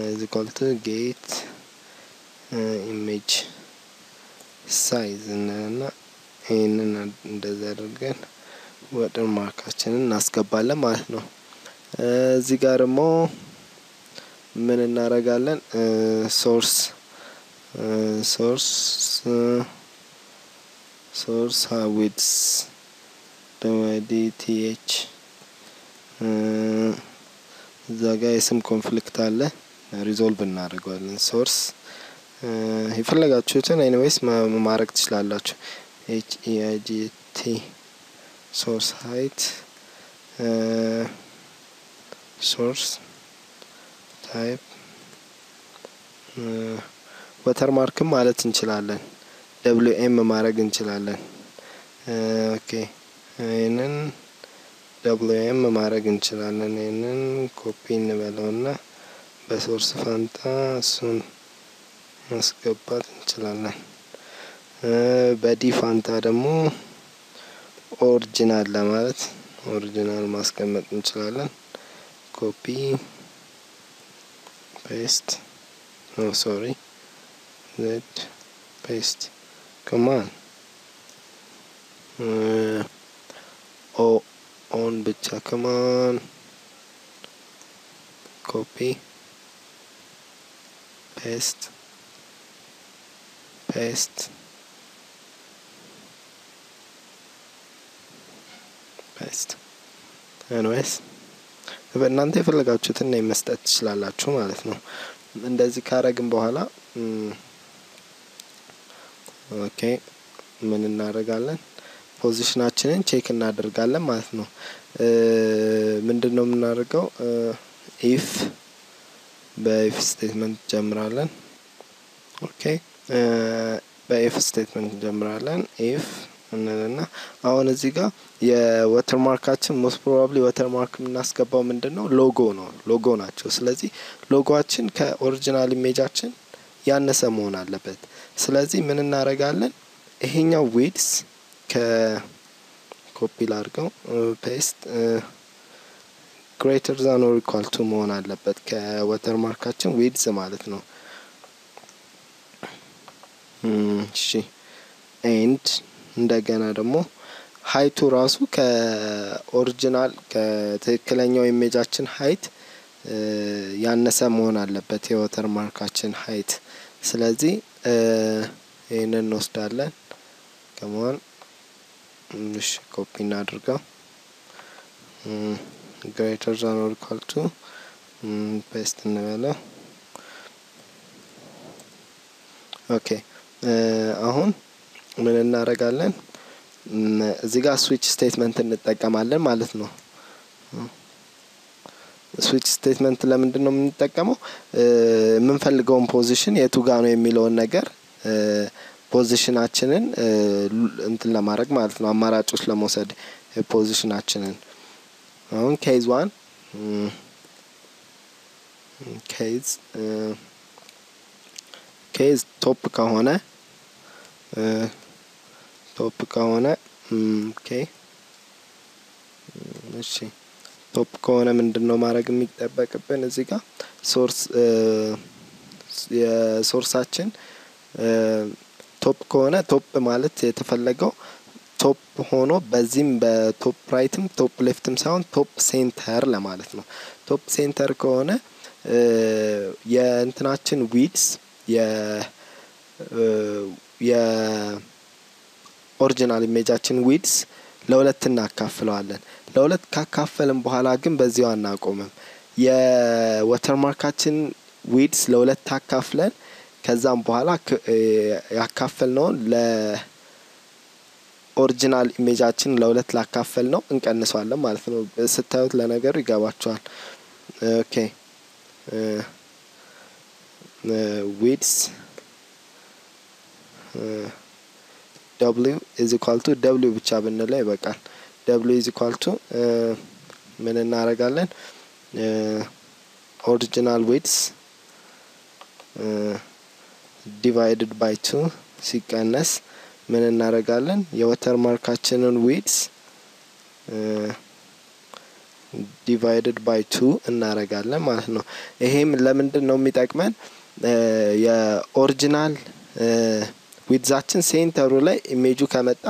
is equal to get image size እና ይህንን እንደዚህ አድርገን watermark ኣችንን እናስገባለን ማለት ነው። እዚህ ጋር ደግሞ ምን እናደርጋለን? Source width DTH፣ እዛ ጋር የስም conflict አለ፣ resolve እናደርገዋለን። Source የፈለጋችሁትን anyways ማድረግ ትችላላችሁ። HEIGT source height፣ source type watermark ም ማለት እንችላለን። WM ማድረግ እንችላለን። Okay፣ ይህንን WM ማድረግ እንችላለን። ይህንን ኮፒ እንበለውና በ source ፋንታ እሱን ማስገባት እንችላለን። በ D ፋንታ ደግሞ original ለማለት original ማስቀመጥ እንችላለን። Copy paste፣ no sorry፣ Z paste፣ come on፣ O ኦን ብቻ፣ come on፣ copy paste paste paste። Anyways እናንተ የፈለጋችሁትን መስጠት ትችላላችሁ ማለት ነው። እንደዚህ ካረግን በኋላ okay ምን እናደርጋለን? Position ኣችንን check እናደርጋለን ማለት ነው። ምንድን ነው የምናደርገው? If፣ በ if statement እንጀምራለን። Okay፣ በ if statement እንጀምራለን። If እንልና አሁን እዚህ ጋር የ watermark ኣችን most probably watermark የምናስገባው ምንድን ነው? ሎጎ ነው፣ ሎጎ ናቸው። ስለዚህ logo ኣችን ከ original image ኣችን ያነሰ መሆን አለበት። ስለዚህ ምን እናደርጋለን? ይሄኛው width ከ ኮፒ ላድርገው፣ paste፣ greater than or equal to መሆን አለበት ከ watermark ኣችን width ማለት ነው። እሺ፣ and እንደገና ደግሞ height ኡ ራሱ ከ original ከትክክለኛው image ኣችን height ያነሰ መሆን አለበት የ watermark ኣችን height። ስለዚህ ይህንን እንወስዳለን። Come on፣ እሺ ኮፒ እናድርገው። Greater than or equal to paste እንበለው። Okay፣ አሁን ምን እናደርጋለን? እዚህ ጋር switch statement እንጠቀማለን ማለት ነው። Switch statement ለምንድን ነው የምንጠቀመው? የምንፈልገውን position የቱ ጋ ነው የሚለውን ነገር position ኣችንን እንትን ለማድረግ ማለት ነው፣ አማራጮች ለመውሰድ position ኣችንን። አሁን case one፣ case top ከሆነ፣ okay እሺ top ከሆነ ምንድን ነው ማድረግ የሚጠበቅብን? እዚህ ጋር source የ source ኣችን top ከሆነ፣ top ማለት የተፈለገው top ሆኖ በዚህም በ top right ም top left ም ሳይሆን top center ለማለት ነው። Top center ከሆነ የእንትናችን width የ original image ኣችን width ለሁለት እናካፍለዋለን። ለሁለት ካካፈልን በኋላ ግን በዚያው አናቆምም። የ watermark ኣችን width ለሁለት አካፍለን ከዛም በኋላ ያካፈልነውን ለ original image ኣችን ለሁለት ላካፈልነው እንቀንሰዋለን ማለት ነው። ስታዩት ለነገሩ ይገባችኋል። Okay፣ width W is equal to፣ W ብቻ ብንለው ይበቃል። W is equal to ምን እናደርጋለን? Original width divided by two ሲቀነስ ምን እናደርጋለን? የ watermark ኣችንን width divided by 2 እናረጋለን ማለት ነው። ይሄም ለምንድን ነው የሚጠቅመን? የ original width ኣችን center ኡ ላይ ኢሜጁ ከመጣ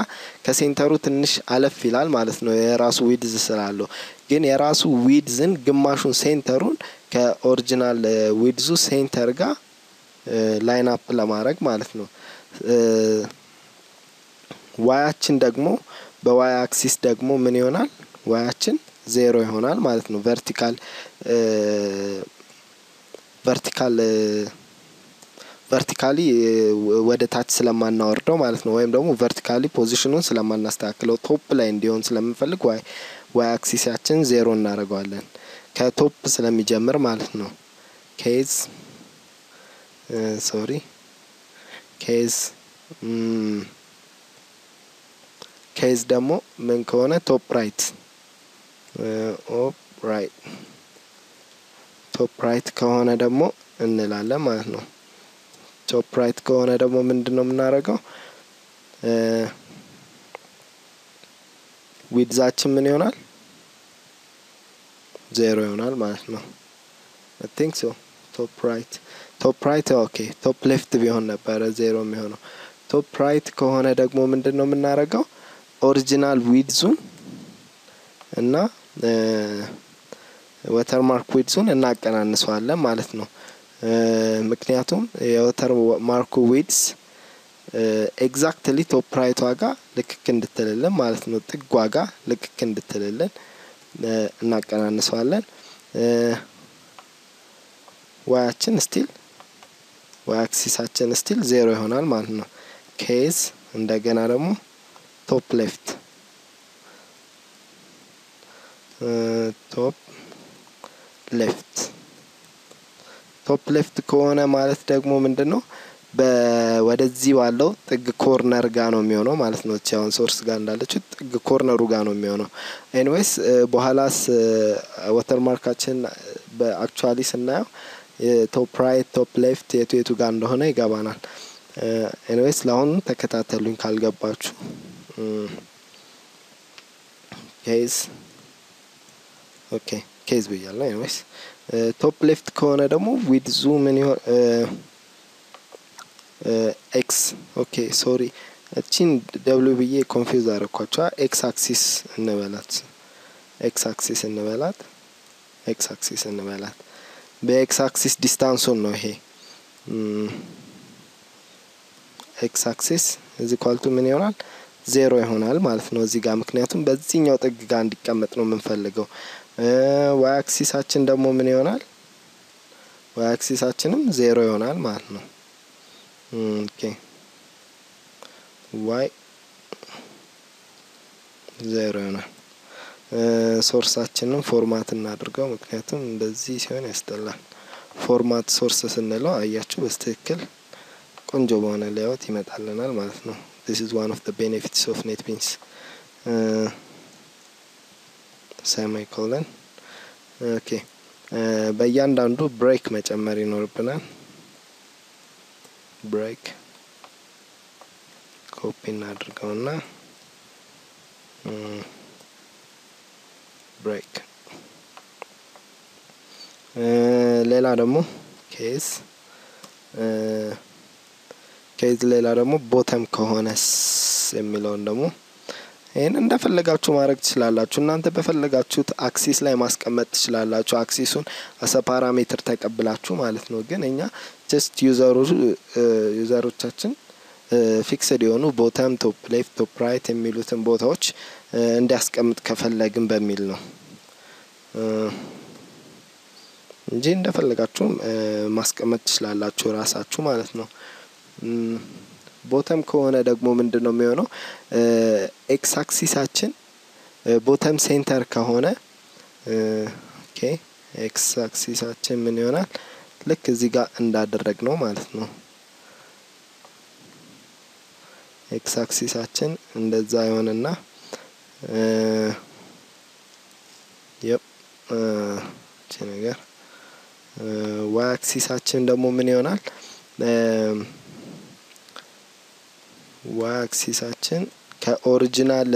ከ center ኡ ትንሽ አለፍ ይላል ማለት ነው፣ የራሱ width ስላለው። ግን የራሱ width ን ግማሹን center ኡን ከ original width ኡ center ጋር line up ለማድረግ ማለት ነው። Y ኣችን ደግሞ በ Y axis ደግሞ ምን ይሆናል? Y ኣችን 0 ይሆናል ማለት ነው። Vertically ወደ ታች ስለማናወርደው ማለት ነው። ወይም ደግሞ vertically position ኑን ስለማናስተካክለው top ላይ እንዲሆን ስለምንፈልግ Y axis ኣችን 0 እናደርገዋለን፣ ከ top ስለሚጀምር ማለት ነው። Case, sorry, case ደግሞ ምን ከሆነ top right ከሆነ ደግሞ እንላለን ማለት ነው። Top right ከሆነ ደግሞ ምንድን ነው የምናደርገው? Width ኣችን ምን ይሆናል? 0 ይሆናል ማለት ነው። I think so. Top right, top right, okay። Top left ቢሆን ነበረ 0 የሚሆነው። Top right ከሆነ ደግሞ ምንድን ነው የምናደርገው? Original width ኡን እና watermark width ኡን እናቀናንሰዋለን ማለት ነው። ምክንያቱም የ watermark ኡ width exactly top right ዋጋ ልክክ እንድትልልን ማለት ነው። ጥግ ዋጋ ልክክ እንድትልልን እናቀናንሰዋለን። Y ኣችን still፣ Y axis ኣችን still 0 ይሆናል ማለት ነው። Case እንደገና ደግሞ top left, top left, top left ከሆነ ማለት ደግሞ ምንድን ነው? ወደዚህ ባለው ጥግ corner ጋ ነው የሚሆነው ማለት ነው። እቺ አሁን source ጋር እንዳለችው ጥግ corner ኡ ጋር ነው የሚሆነው። Anyways፣ በኋላስ watermark ኣችን በ actually ስናየው top right፣ top left የቱ የቱ ጋር እንደሆነ ይገባናል። Anyways፣ ለአሁኑ ተከታተሉኝ ካልገባችሁ። Case, okay፣ case ብያለሁ። Anyways፣ top left ከሆነ ደግሞ width ኡ ምን ይሆን? X, okay፣ sorry፣ እቺን W ብዬ confuse አደረኳቸዋ። X axis እንበላት፣ X axis እንበላት፣ X axis እንበላት። በ X axis distance ኡን ነው ይሄ። X axis is equal to ምን ይሆናል? 0 ይሆናል ማለት ነው እዚህ ጋር፣ ምክንያቱም በዚህኛው ጥግ ጋር እንዲቀመጥ ነው የምንፈልገው። Y axis ኣችን ደግሞ ምን ይሆናል? Y axis ኣችንም 0 ይሆናል ማለት ነው። Okay፣ Y 0 ይሆናል። Source ኣችንን format እናድርገው፣ ምክንያቱም እንደዚህ ሲሆን ያስጠላል። Format source ስንለው አያችሁ በትክክል ቆንጆ በሆነ layout ይመጣልናል ማለት ነው። This is one of the benefits of NetBeans. Semicolon. Okay፣ በእያንዳንዱ break መጨመር ይኖርብናል። Break copy እናድርገውና break። ሌላ ደግሞ case ሌላ ደግሞ bottom ከሆነስ የሚለውን ደግሞ ይህን እንደፈለጋችሁ ማድረግ ትችላላችሁ። እናንተ በፈለጋችሁት axis ላይ ማስቀመጥ ትችላላችሁ። Axis ኡን as a parameter ተቀብላችሁ ማለት ነው። ግን እኛ just user ኦቻችን fixed የሆኑ bottom፣ top left፣ top right የሚሉትን ቦታዎች እንዲያስቀምጥ ከፈለግን በሚል ነው እንጂ እንደፈለጋችሁ ማስቀመጥ ትችላላችሁ ራሳችሁ ማለት ነው። Bottom ከሆነ ደግሞ ምንድን ነው የሚሆነው? X axis ኣችን bottom center ከሆነ፣ okay፣ X axis ኣችን ምን ይሆናል? ልክ እዚህ ጋር እንዳደረግነው ማለት ነው። X axis ኣችን እንደዛ ይሆንና yep፣ እቺ ነገር Y axis ኣችን ደግሞ ምን ይሆናል? Y axis ኣችን ከ original